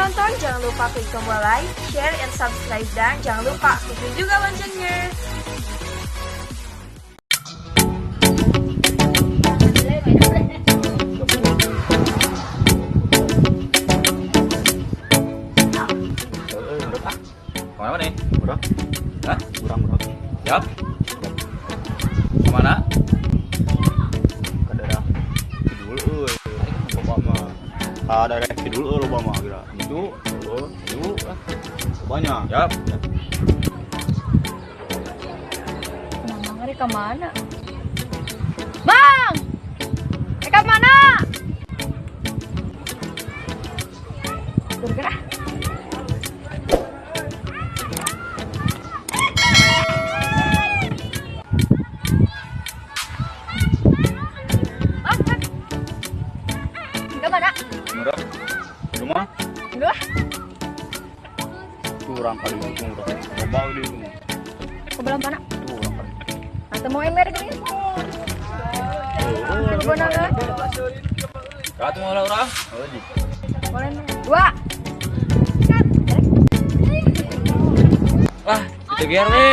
menonton, jangan lupa klik tombol like, share, and subscribe. Dan jangan lupa aktifin juga loncengnya. Kemana nih? Urang, Hah? Urang, urang. Siap? Kemana? Ke daerah kidul euy. Loba mah. Ka daerah kidul euy loba mah kira. Itu, Oh, yuk lah. banyak. Siap. Mamang rek ka mana? Bang! Rek ka mana? Bergerak. Bang, bang. Ke mana? Murah. Rumah Dulu ah. tuh urang kali itu urang. Loba di itu. Ke belah mana? Tuh urang kali. Atau mau ember gini? Oh, Coba naga. Katu mau lah urang. oh, ji. Boleh dua. Lah, itu biar we.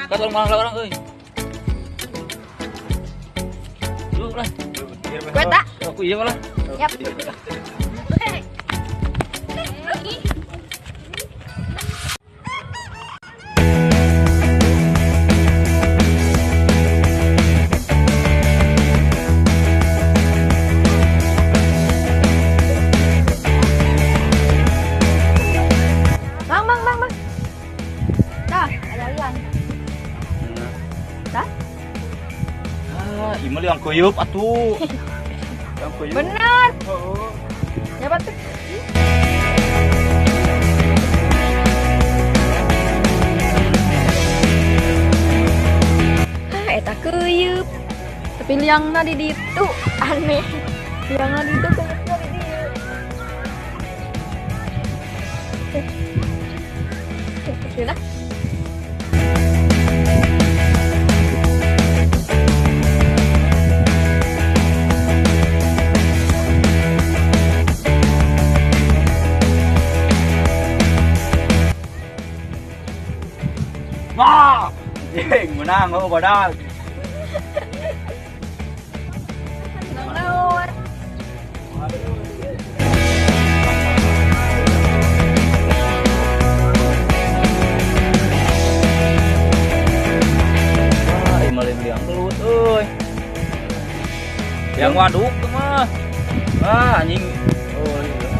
Katu mau lah urang euy. Yuk lah. Gue tak. Aku iya lah. Yap. Bang, bang, bang, bang. Dah, ada liang. Dah? Ah, ieu mah liang keuyeub atuh. Liang keuyeub. Bener. Heeh. Ya, tuh. Ah, eta keuyeup. Tapi liangna di ditu aneh. Liangna di ditu, keuyeupna di dieu. Eh, eh, Wah! Jeng, menang oh badak. Menang naon? Wah, ieu mah liang belut euy. Liang waduk tuh mah. Ah, anjing. Oh, iya.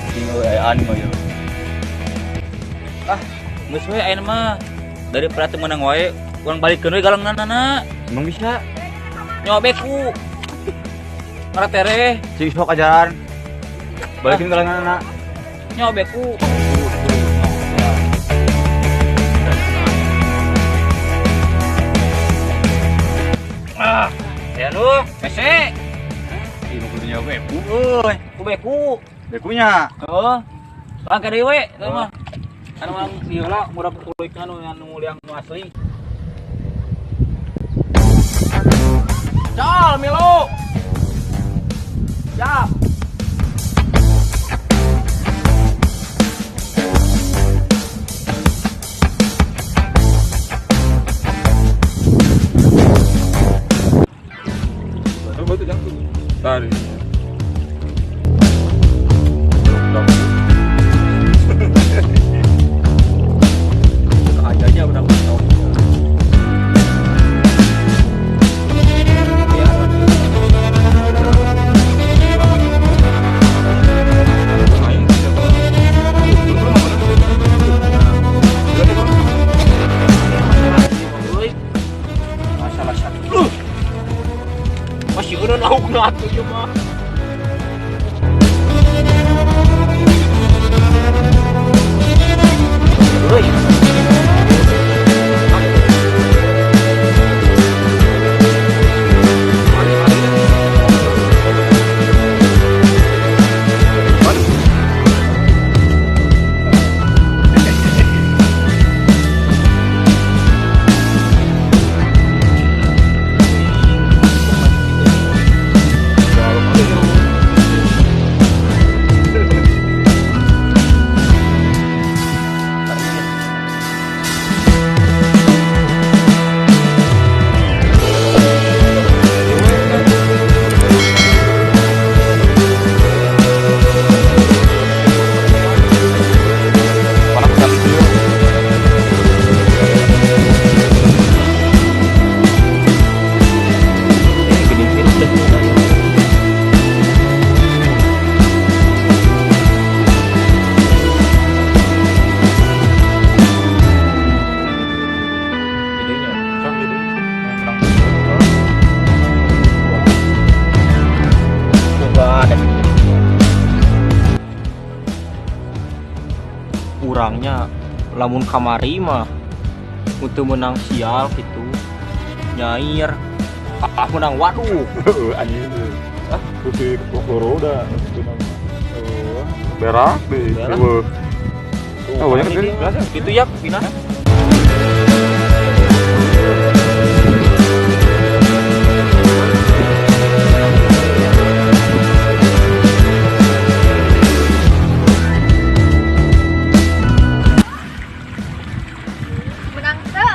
Anjing euy ayaan mah ieu. Ah, geus we ayeuna mah. Daripada teu meunang wae, urang balikeun we galenganana. Emang bisa? Nyawa beku. Ngaratereh, Cik sok ajaran. Balikin galenganana. Nyawa beku. Ah, ya lu, hese. Ih, nu kudu nyawa beku euy. Ku beku. Bekunya. Oh. Bang ka deui we, teu mah. Anu mang ieu lah murah kukulikeun anu anu liang nu asli. Cal Milo. Siap. Coba tuh jangan tarik. Aja berapa tahun. Masalah satu. Masih udah lauk atuh ieu mah. Euy. Urangnya lamun kamari mah untuk menang sial gitu. Nyair. Ah menang waduh. Heeh, anjing. Ah, putih loro udah. Oh, berak deh. Berak. Oh, banyak kan? Gitu ya, pindah. Menang teh.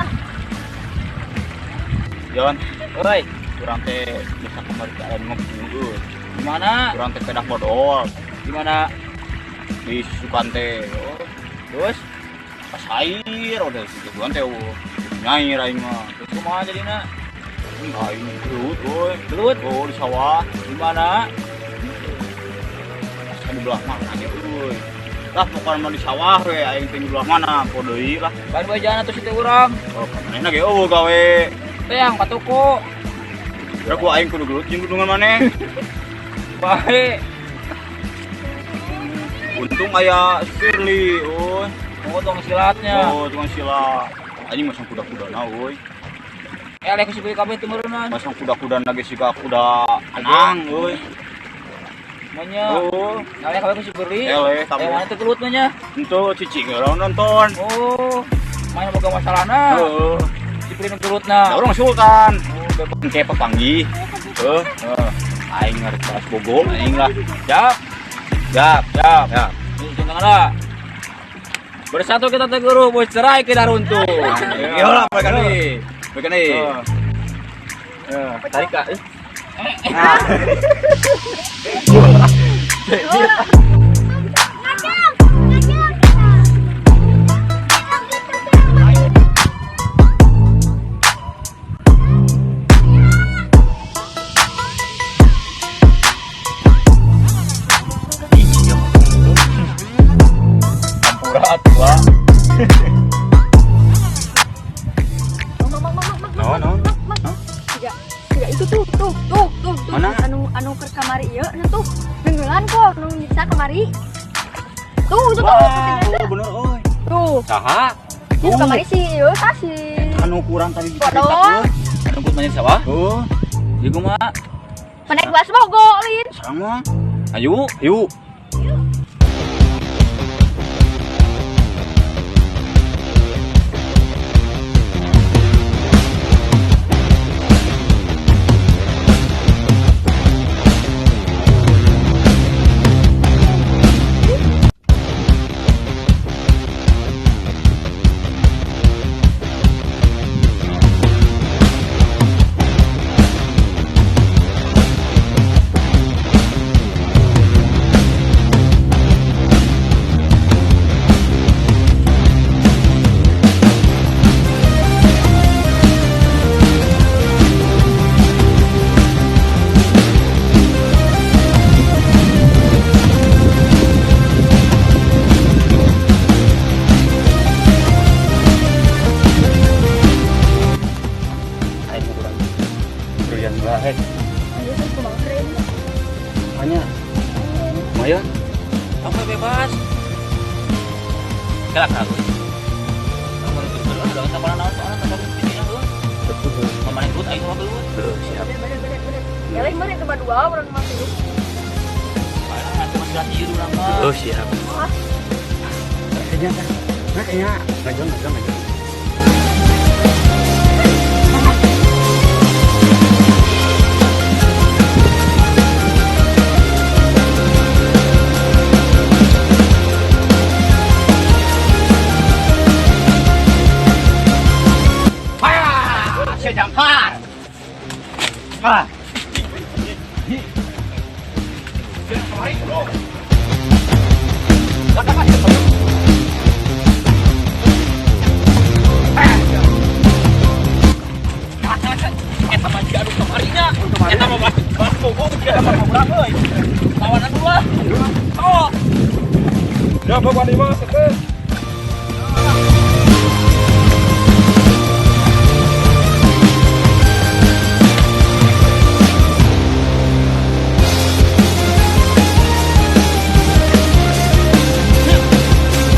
Jon, Oi, urang teh bisa kembali ke alam ngopi euy. di mana? Urang teh pedah modal Di mana? di susukan teh. Oh, Terus, pas air udah susukan teh eueuh. Nyair aing mah. Terus kumaha jadina? Aing gelut euy. Gelut? Oh, di sawah. Di mana? Pas di belah mana ge euy. Lah pokokna mah di sawah we aing teh di belah mana po deui lah. Lain bajana tuh situ urang. Oh, manehna ge eueuh gawe. Teang patoko. Kira ku aing kudu gelut jeung gunungan maneh. Bae. Untung aya Shirley euy. Oh, tukang silatnya. Oh, tukang silat. Anjing masang kuda-kudana euy. Eleh ku si beli kabeh teu meureunnan. Masang kuda-kudana ge siga kuda anang euy. Manya. Oh, Eleh kabeh ku si beli. Eleh kabeh. Mana teh gelut mah nya? Henteu cicing urang nonton. Oh, main boga masalahna. Heeh. Si beli nu gelutna. Da urang sultan. Oh, bebas. Engke papanggih. Heuh, aing ngarep balas bogo aing lah. Jap, Jap, jap. ya. Ini jangan. Bersatu kita teguh, bercerai kita runtuh. Iya lah, balikan deui. Balikan deui. Heeh. Tarik kak. Hampura tua. Mang mang mang mang. Naon, naon? Mang. Tiga. Tiga itu tuh tuh tuh tuh tuh. Mana? Anu anu keur kamari ieu nu tuh. Nenggelan kok nu nyiksa kamari. Tuh itu tuh. Wah, oh, bener euy. Tuh. Saha? Itu kamari si ieu tah si. Anu kurang tadi Bodol. diceritakeun. Anu gelut main sawah? Oh, Ieu kumaha? Menaik kelas bogo lin. sareng mah. Ayo. Yuk. Aing kurang. Berian bae. Ayo tuh kumaha keren. Hanya. Lumayan. Kamu bebas. Kelak aku. Kamu gelut ada tambah naon soalnya tambah pikiran heuh. Pemain gelut aing mah gelut. Siap. Bener bener bener. Ya lain meureun coba dua urang mah tilu. Padahal cuma silat ieu urang mah. Oh, siap. Wah, Kayaknya nah, kayaknya ngajon ngajon ngajon. Ah, saya jangkar. Ah. Eta mah jiga anu kamarinya. Eta mah pasti balas bogo jiga mah urang euy. Lawanan dulu lah. Oh. Ya, bapak di mana sete?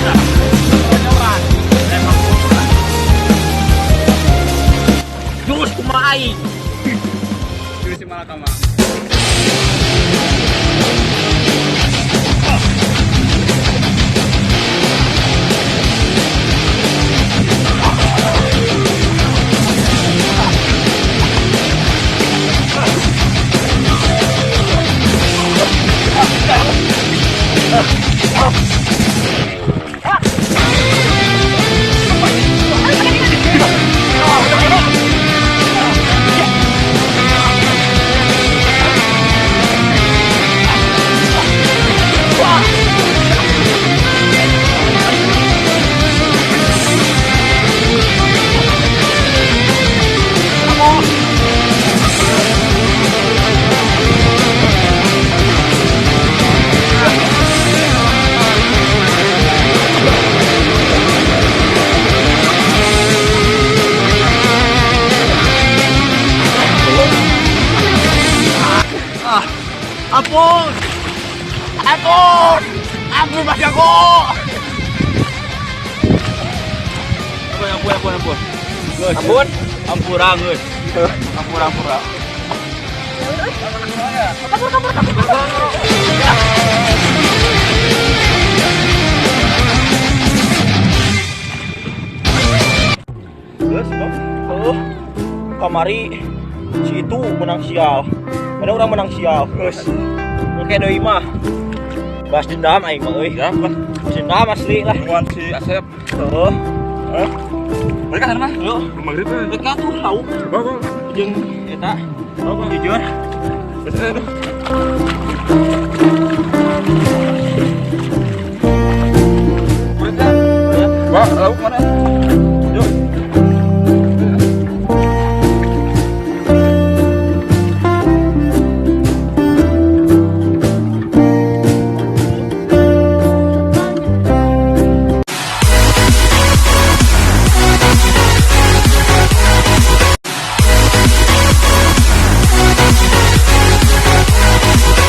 Nah. Aing. Juru si Malakama. Ampun. Ampun. Ampun Mas Jago. Ampun, ampun, ampun, ampun. Ampun. Ampura geus. Ampura, ampura. Kabur kabur kabur. Geus, Bang. Oh, kamari si itu menang sial. Mana orang menang sial. Geus. Oke deui mah. Balas dendam aing mah euy. Ya, apa? Balas dendam asli lah. Lawan si Asep. Heeh. Eh. Mereka sana mah. Yuk. Belum maghrib eh. Rek tuh tahu Bawa, bawa. jeung eta Bawa. jujur. Biasanya tuh. Wah, lauk mana?